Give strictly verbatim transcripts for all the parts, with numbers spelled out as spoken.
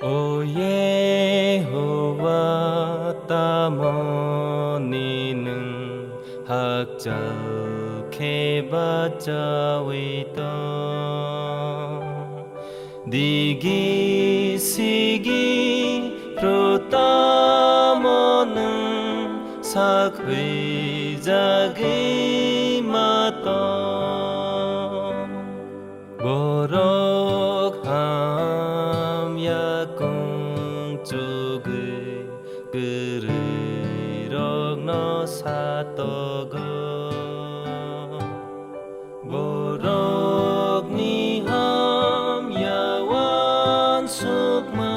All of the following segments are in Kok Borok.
O Yehoba, tamoni nwng hakchal khe bachaui tong? Digi sigi phru tamo nwng sak huijagwi ma tong? Borok hamya kung chugwi kwrwirokno satogo. Borokni hamya uansukma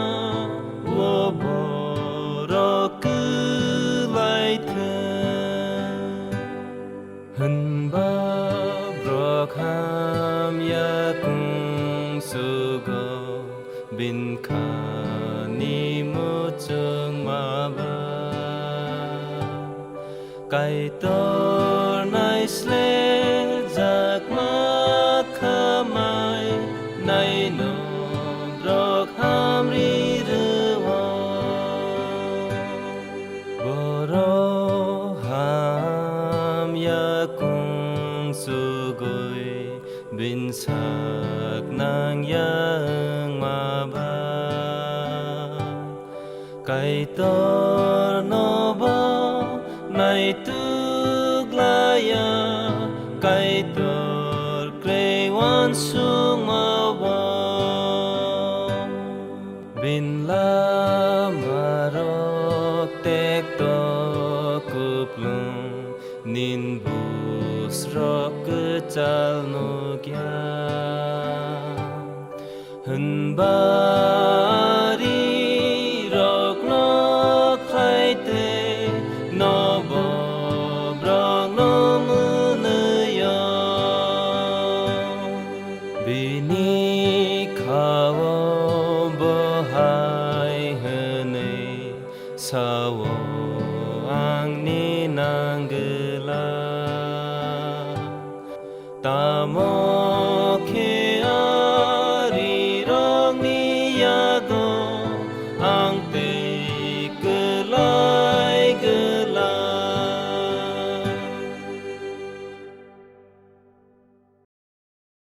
o borok kwlai thung. Hwnba borok hamya kung sugo, bini khani muchungma ba. Kaitor naislerjakma khamai naino borok hamri rwo. Borok hamya kung sugwi bini sak nangya wngma ba. Kaitor nobo naituk laya, Kaitor kwrwi uansukma bo. Bini lamarok tekto kuplung, nini busrok kwchal nukya. Hwnba arirokno khlai twi nobo borokno mwnwi-o. Bini kha-o bo hai hwnwi sa-o, "Angni nang gwla." Tamo